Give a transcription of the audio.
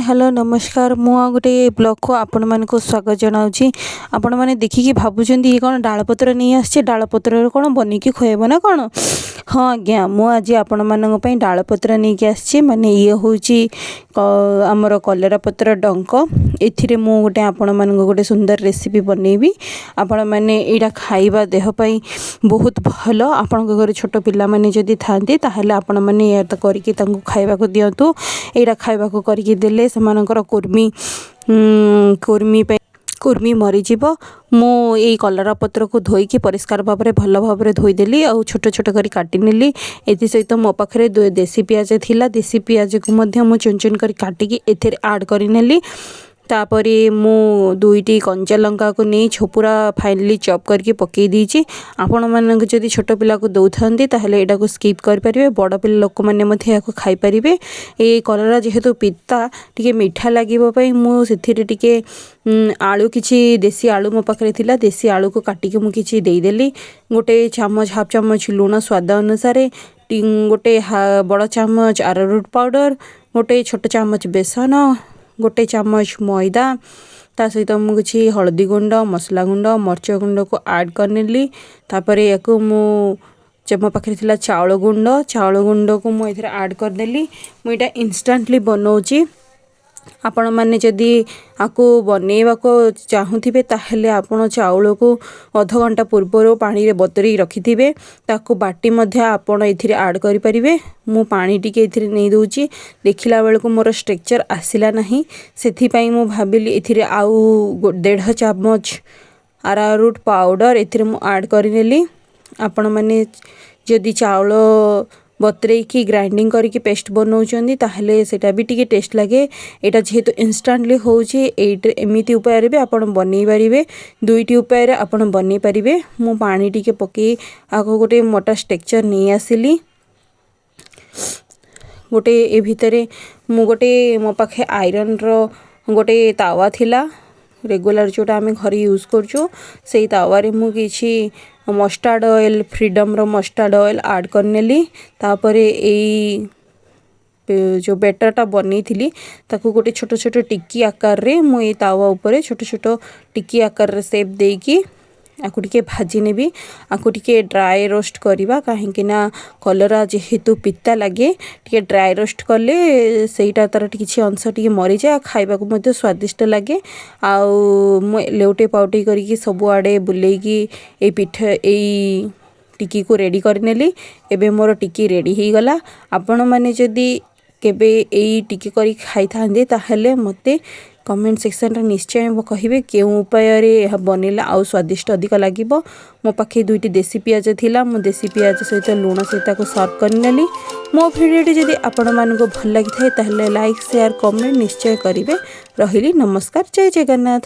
Hello, ନମସ୍କାର। ମୁଁ ଆଉ ଗୋଟେ ବ୍ଲଗ୍କୁ ଆପଣମାନଙ୍କୁ ସ୍ୱାଗତ ଜଣାଉଛି। ଆପଣମାନେ ଦେଖିକି ଭାବୁଛନ୍ତି, ଇଏ କ'ଣ ଡାଳପତ୍ର ନେଇ ଆସିଛି, ଡାଳପତ୍ରରେ କ'ଣ ବନେଇକି ଖୁଆଇବ ନା କ'ଣ? ହଁ ଆଜ୍ଞା, ମୁଁ ଆଜି ଆପଣମାନଙ୍କ ପାଇଁ ଡାଳପତ୍ର ନେଇକି ଆସିଛି। ମାନେ ଇଏ ହେଉଛି ଆମର କଲରା ପତ୍ର ଡଙ୍କ। ଏଥିରେ ମୁଁ ଗୋଟେ ଆପଣମାନଙ୍କୁ ଗୋଟେ ସୁନ୍ଦର ରେସିପି ବନେଇବି। ଆପଣମାନେ ଏଇଟା ଖାଇବା ଦେହ ପାଇଁ ବହୁତ ଭଲ। ଆପଣଙ୍କ ଘରେ ଛୋଟ ପିଲାମାନେ ଯଦି ଥାଆନ୍ତି, ତାହେଲେ ଆପଣମାନେ ଏହା କରିକି ତାଙ୍କୁ ଖାଇବାକୁ ଦିଅନ୍ତୁ। ଏଇଟା ଖାଇବାକୁ କରିକି ଦେଲେ ସେମାନଙ୍କର କୁର୍ମି ପାଇଁ କୁର୍ମି ମରିଯିବ। ମୁଁ ଏଇ କଲରା ପତ୍ରକୁ ଧୋଇକି ପରିଷ୍କାର ଭାବରେ, ଭଲ ଭାବରେ ଧୋଇଦେଲି ଆଉ ଛୋଟ ଛୋଟ କରି କାଟିନେଲି। ଏଥିସହିତ ମୋ ପାଖରେ ଦେଶୀ ପିଆଜ ଥିଲା। ଦେଶୀ ପିଆଜକୁ ମଧ୍ୟ ମୁଁ ଚୁନ ଚୁନ କରି କାଟିକି ଏଥିରେ ଆଡ଼୍ କରିନେଲି। ତାପରେ ମୁଁ ଦୁଇଟି କଞ୍ଚା ଲଙ୍କାକୁ ନେଇ ପୁରା ଫାଇନଲି ଚପ୍ କରିକି ପକାଇ ଦେଇଛି। ଆପଣମାନଙ୍କୁ ଯଦି ଛୋଟ ପିଲାକୁ ଦେଉଥାନ୍ତି, ତାହେଲେ ଏଇଟାକୁ ସ୍କିପ୍ କରିପାରିବେ। ବଡ଼ ପିଲା ଲୋକମାନେ ମଧ୍ୟ ଏହାକୁ ଖାଇପାରିବେ। ଏଇ କଲରା ଯେହେତୁ ପିତା, ଟିକେ ମିଠା ଲାଗିବା ପାଇଁ ମୁଁ ସେଥିରେ ଟିକେ ଆଳୁ, କିଛି ଦେଶୀ ଆଳୁ ମୋ ପାଖରେ ଥିଲା, ଦେଶୀ ଆଳୁକୁ କାଟିକି ମୁଁ କିଛି ଦେଇଦେଲି। ଗୋଟେ ଚାମଚ, ହାଫ୍ ଚାମଚ ଲୁଣ ସ୍ୱାଦ ଅନୁସାରେ, ଗୋଟେ ବଡ଼ ଚାମଚ ଆରାରୁଟ୍ ପାଉଡ଼ର, ଗୋଟେ ଛୋଟ ଚାମଚ ବେସନ, ଗୋଟେ ଚାମଚ ମଇଦା। ତା ସହିତ ମୁଁ କିଛି ହଳଦୀ ଗୁଣ୍ଡ, ମସଲା ଗୁଣ୍ଡ, ମରିଚ ଗୁଣ୍ଡକୁ ଆଡ଼୍ କରିନେଲି। ତାପରେ ୟାକୁ ମୁଁ, ମୋ ପାଖରେ ଥିଲା ଚାଉଳ ଗୁଣ୍ଡ, ଚାଉଳ ଗୁଣ୍ଡକୁ ମୁଁ ଏଥିରେ ଆଡ଼୍ କରିଦେଲି। ମୁଁ ଏଇଟା ଇନଷ୍ଟାଣ୍ଟଲି ବନଉଛି। ଆପଣମାନେ ଯଦି ଆକୁ ବନେଇବାକୁ ଚାହୁଁଥିବେ, ତାହେଲେ ଆପଣ ଚାଉଳକୁ ଅଧଘଣ୍ଟା ପୂର୍ବରୁ ପାଣିରେ ବତୁରେଇ ରଖିଥିବେ। ତାକୁ ବାଟି ମଧ୍ୟ ଆପଣ ଏଥିରେ ଆଡ଼୍ କରିପାରିବେ। ମୁଁ ପାଣି ଟିକେ ଏଥିରେ ନେଇ ଦେଉଛି। ଦେଖିଲା ବେଳକୁ ମୋର ଷ୍ଟ୍ରେକ୍ଚର୍ ଆସିଲା ନାହିଁ। ସେଥିପାଇଁ ମୁଁ ଭାବିଲି ଏଥିରେ ଆଉ ଦେଢ଼ ଚାମଚ ଆରାରୁଟ୍ ପାଉଡ଼ର ଏଥିରେ ମୁଁ ଆଡ଼୍ କରିନେଲି। ଆପଣମାନେ ଯଦି ଚାଉଳ ବତୁରେଇକି ଗ୍ରାଇଣ୍ଡିଙ୍ଗ କରିକି ପେଷ୍ଟ ବନାଉଛନ୍ତି, ତାହେଲେ ସେଇଟା ବି ଟିକେ ଟେଷ୍ଟ ଲାଗେ। ଏଇଟା ଯେହେତୁ ଇନଷ୍ଟାଣ୍ଟଲି ହେଉଛି, ଏଇଟା ଏମିତି ଉପାୟରେ ବି ଆପଣ ବନେଇ ପାରିବେ। ଦୁଇଟି ଉପାୟରେ ଆପଣ ବନେଇ ପାରିବେ। ମୁଁ ପାଣି ଟିକେ ପକାଇ ଆକୁ ଗୋଟେ ମୋଟା ଷ୍ଟ୍ରେକ୍ଚର୍ ନେଇ ଆସିଲି। ଗୋଟେ ଏ ଭିତରେ ମୁଁ ଗୋଟେ, ମୋ ପାଖେ ଆଇରନ୍ର ଗୋଟେ ତାୱା ଥିଲା, ରେଗୁଲାର ଯେଉଁଟା ଆମେ ଘରେ ୟୁଜ୍ କରୁଛୁ, ସେଇ ତାୱାରେ ମୁଁ କିଛି ମଷ୍ଟାର୍ଡ଼ ଅଏଲ୍, ଫ୍ରିଡ଼ମ୍ର ମଷ୍ଟାର୍ଡ଼ ଅଏଲ୍ ଆଡ଼୍ କରିନେଲି। ତାପରେ ଏଇ ଯେଉଁ ବେଟର୍ଟା ବନେଇଥିଲି, ତାକୁ ଗୋଟେ ଛୋଟ ଛୋଟ ଟିକି ଆକାରରେ ମୁଁ ଏଇ ତାୱା ଉପରେ ଛୋଟ ଛୋଟ ଟିକି ଆକାରରେ ସେପ୍ ଦେଇକି ଆକୁ ଟିକେ ଭାଜି ନେବି। ଆକୁ ଟିକେ ଡ୍ରାଏ ରୋଷ୍ଟ କରିବା, କାହିଁକି ନା କଲରା ଯେହେତୁ ପିତା ଲାଗେ, ଟିକେ ଡ୍ରାଏ ରୋଷ୍ଟ କଲେ ସେଇଟା ତା'ର କିଛି ଅଂଶ ଟିକେ ମରିଯାଏ ଆଉ ଖାଇବାକୁ ମଧ୍ୟ ସ୍ୱାଦିଷ୍ଟ ଲାଗେ। ଆଉ ମୁଁ ଲେଉଟେଇ ପାଉଟେଇ କରିକି ସବୁଆଡ଼େ ବୁଲେଇକି ଏଇ ପିଠା, ଏଇ ଟିକିକୁ ରେଡ଼ି କରିନେଲି। ଏବେ ମୋର ଟିକି ରେଡ଼ି ହେଇଗଲା। ଆପଣମାନେ ଯଦି କେବେ ଏଇ ଟିକି କରି ଖାଇଥାନ୍ତେ, ତାହେଲେ ମୋତେ କମେଣ୍ଟ ସେକ୍ସନରେ ନିଶ୍ଚୟ କହିବେ କେଉଁ ଉପାୟରେ ଏହା ବନେଇଲେ ଆଉ ସ୍ୱାଦିଷ୍ଟ ଅଧିକ ଲାଗିବ। ମୋ ପାଖେ ଦୁଇଟି ଦେଶୀ ପିଆଜ ଥିଲା। ମୁଁ ଦେଶୀ ପିଆଜ ସହିତ ଲୁଣ ସହିତ ତାକୁ ସର୍ଭ କରିନେଲି। ମୋ ଭିଡ଼ିଓଟି ଯଦି ଆପଣମାନଙ୍କୁ ଭଲ ଲାଗିଥାଏ, ତାହେଲେ ଲାଇକ୍, ସେୟାର, କମେଣ୍ଟ ନିଶ୍ଚୟ କରିବେ। ରହିଲି, ନମସ୍କାର, ଜୟ ଜଗନ୍ନାଥ।